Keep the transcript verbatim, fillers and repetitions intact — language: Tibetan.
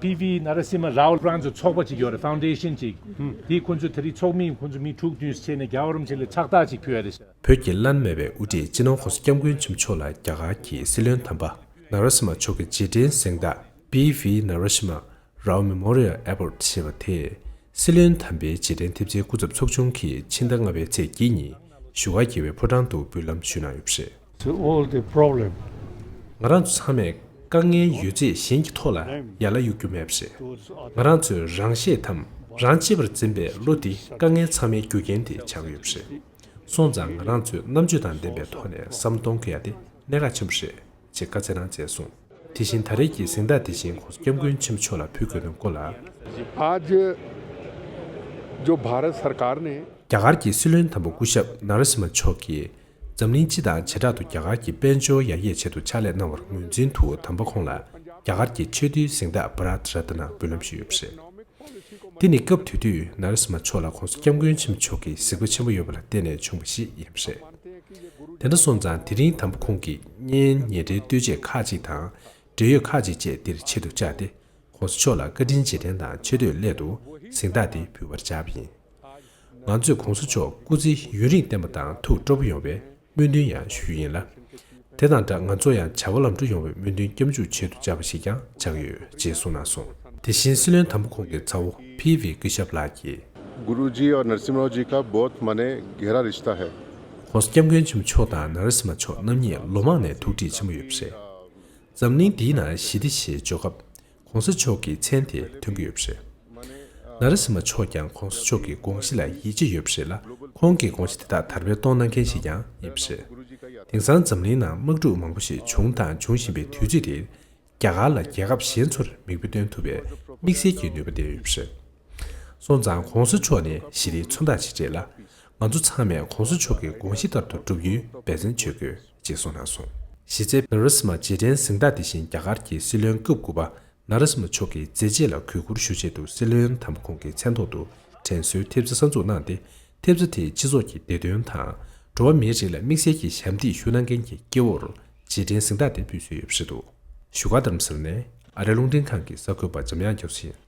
པི་ཝི་ནཱ་ར་སི་མ་རའོ་རང་ཚོ་ཚོགས་པ་ཅིག་ཡོད་རེད། ཕའུན་ཌེ་ཤན་ཅིག་དེ་ཁོང་ཚོ་དེ་རིང་ཚོགས་མི་ཁོང་ཚོ་མི་དྲུག་བདུན་བྱས་ནས་རྒྱལ་བ་རིན་པོ་ཆེ་ལ་ཕྱག་རྟགས་ཅིག་ཕུལ་ཡ་རེད་ཤག་བོད་ཀྱི་བླ་ན་མེད་པའི་དབུ་ཁྲིད་སྤྱི་ནོར་༸གོང་ས་༸སྐྱབས་མགོན་ཆེན་པོ་མཆོག་ལ་རྒྱ་གར་གྱི་སྲིད་བློན་དམ་པ་ནཱ་ར་སི་མ་མཆོག་གི་རྗེས་དྲན་གཟེངས་རྟགས་པི་ཝི་ནཱ་ར་སི་མ་རའོ་མེ་མོ་རི་ཡལ་ཨེ་ཝར་ཌི་ཞེས་པ་དེ་སྲིད་བློན་དམ་པའི་རྗེས་དྲན་ཐེབས་རྩའི་སྐུ་ཚབ་ཚོགས་ཆུང་གིས་ཕྱི་ཟླ་ལྔ་པའི་ཚེས་བརྒྱད་ཉིན་བཞུགས་སྒར་རྒྱལ་བའི་ཕོ་བྲང་དུ་འབུལ་ལམ་ཞུས་གནང་ཡོད་པ་རེད། To all the problem. ང་རང་ཚོ་ཚང་མས་དཀའ་ངལ་ཡོད་ཚད་གཞན་གྱི་ཐོག་ལ་ཡར་ལ་གཡུག་རྒྱུ་མེད་པ་རེད། ང་རང་ཚོས་རང་ཤེད་དམ་རང་གཅེས་པར་འཛིན་པའི་བློ་འདི་དཀའ་ངལ་ཚང་མའི་རྒྱུ་རྐྱེན་དེ་ཆགས་ཀྱི་ཡོད་པ་རེད། སོང་ཙང་ང་རང་ཚོས་རྣམ་དཔྱོད་དང་ལྡན་པའི་ཐོག་ནས་བསམ་གཏོང་དགོས་ཡ་དེ་གནད་འགག་ཆེན་པོ་རེད་ཅེས་བཀའ་སྩལ་གནང་མཛད་སོང་། དེ་བཞིན་ད་རེས་ཀྱི་གཟེངས་རྟགས་དེ་བཞིན་༸གོང་ས་༸སྐྱབས་མགོན་ཆེན་པོ་མཆོག་ལ་ཕུལ་དགོས་དོན་སྐོར་ལ། आज जो भारत सरकार ने རྒྱ་གར་གྱི་སྲིད་བློན་དམ་པ་སྐུ་ཞབས་ནཱ་ར་སི་མ་མཆོག་གིས་འཛམ་གླིང་སྤྱི་དང་བྱེ་བྲག་ཏུ་རྒྱ་གར་གྱི་དཔལ་འབྱོར་ཡར་རྒྱས་ཆེད་དུ་ཕྱག་ལས་གནང་བར་ངོས་འཛིན་དུ་དམ་པ་ཁོང་ལ་རྒྱ་གར་གྱི་ཆེས་མཐོའི་གཟེངས་རྟགས་བྷ་རཏ་རཏ་ན་འབུལ་ལམ་ཞུས་ཡོད་པ་རེད། འདི་ནི་སྐབས་དེ་དུས་ནཱ་ར་སི་མ་མཆོག་ལ་༸གོང་ས་༸སྐྱབས་མགོན་ཆེན་པོ་མཆོག་གི་གཟིགས་པ་ཆེན་པོ་ཡོད་པ་ལ་བརྟེན་ནས་བྱུང་བ་ཞིག་ཡིན་པ་རེད། དེ་འདྲ་སོང་ཙང་དེ་རིང་དམ་པ་ཁོང་གིས་བརྙན་ཉེ་འབྲེལ་ལྟོས་བཅས་ཁག་ཅིག་དང་འབྲེལ་ཡོད་ཁག་ཅིག་བཅས་འདིར་ཆེད་དུ་བཅར་ཏེ་༸གོང་ས་མཆོག་ལ་བཀའ་དྲིན་རྗེས་དྲན་དང་ཆེ་བསྟོད་སླད་དུ་གཟེངས་རྟགས་འདི་འབུལ་བར་བཅར་བ་ཡིན། ང་ཚོས་༸གོང་ས་མཆོག་སྐུ་ཚེ་ཡུན་རིང་བརྟན་པ་དང་ཐུགས་སྤྲོ་པོ་ཡོང་བའི་སྨོན་འདུན་ཡང་ཞུ་རྒྱུ་ཡིན་ལ། དེ་དང་སྦྲགས་ང་ཚོ་ཡང་བྱ་བ་ལམ་འགྲོ་ཡོང་བའི་སྨོན་འདུན་སྐྱབས་འཇུག་ཆེད་དུ་བཅར་བ་ཞིག་ཀྱང་ཆགས་ཀྱི་ཡོད་ཅེས་གསུངས་གནང་སོང་། དེ་བཞིན་སྲིད་བློན་དམ་པ་ཁོང་གི་ཚ་བོ་པི་ཝི་སྐུ་ཞབས་ལགས་ཀྱིས། गुरुजी और नरसिम्हा राव जी का बहुत माने गहरा रिश्ता है। ༸གོང་ས་༸སྐྱབས་མགོན་ཆེན་པོ་མཆོག་དང་ནཱ་ར་སི་མ་མཆོག་རྣམ་གཉིས་ལོ་མང་ནས་ཐུགས་འདྲིས་ཆེན་པོ་ཡོད་པ་རེད། འཛམ་གླིང་འདིའི་ནང་ཞི་བདེ་ཞེས་བརྗོད་སྐབས་༸གོང་ས་མཆོག་གི་མཚན་དེ་ཐོན་གྱི་ཡོད་པ་རེད། ནཱ་ར་སི་མ་མཆོག་ཀྱང་༸གོང་ས་མཆོག་གི་དགོངས་གཞི་ལ་ཡིད་ཆེས་ཡོད་པ་རེད་ལ། ཁོང་གི་དགོངས་གཞི་དེ་དག་དར་སྤེལ་གཏོང་གནང་མཁན་ཞིག་ཀྱང་ཡིན་པ་རེད། དེང་སང་འཛམ་གླིང་ནང་དམག་འཁྲུག་མང་པོ་ཞིག་བྱུང་དང་འབྱུང་བཞིན་པའི་དུས་ཚོད་འདིར། རྒྱ་གར་ལ་རྒྱལ་ཁབ་གཞན་ཚོར་མིག་དཔེ་སྟོན་ཐུབ་པའི་དམིགས་བསལ་གྱི་ནུས་པ་ལྡན་ཡོད་པ་རེད། སོང་ཙང་༸གོང་ས་མཆོག་ནི་ཞི་བདེའི་མཚོན་རྟགས་ཅིག་རེད་ལ། ང་ཚོ་ཚང་མས་༸གོང་ས་མཆོག་གི་དགོངས་གཞི་ལྟར་དུ་བསྒྲུབ་རྒྱུའི་འབད་བརྩོན་བྱེད་དགོས་ཅེས་གསུངས་གནང་སོང་། གཞི་རྩའི་ནཱ་ར་སི་མ་རྗེས་དྲན་གཟེངས་རྟགས་དེ་བཞིན་རྒྱ་གར་གྱི་སྲིད་བློན་སྐབས་དགུ་པ་ནཱ་ར་སི་མ་མཆོག་གི་མཛད་རྗེས་ལ་གུས་བཀུར་ཞུ་ཆེད་དུ་སྲིད་བློན་དམ་པ་ཁོང་གི་མཚན་ཐོག་ཏུ་དྲན་གསོའི་ཐེབས་རྩ་གསར་འཛུགས་གནང་སྟེ། ཐེབས་རྩ་དེས་སྤྱི་ཚོགས་ཀྱི་བདེ་དོན་དང་། འགྲོ་བ་མིའི་རིགས་ལ་དམིགས་བསལ་གྱི་ཞབས་འདེགས་ཞུ་གནང་མཁན་གྱི་སྐྱེ་བོར་རྗེས་དྲན་གཟེངས་རྟགས་དེ་ཕུལ་སྲོལ་ཡོད་པ་རེད་འདུག་བཞུགས་སྒར་རྡ་རམ་ས་ལ་ནས་ཨ་རིའི་རླུང་འཕྲིན་ཁང་གི་གསར་འགོད་པ་འཇམ་དབྱངས་རྒྱ་མཚོ་ཡིན།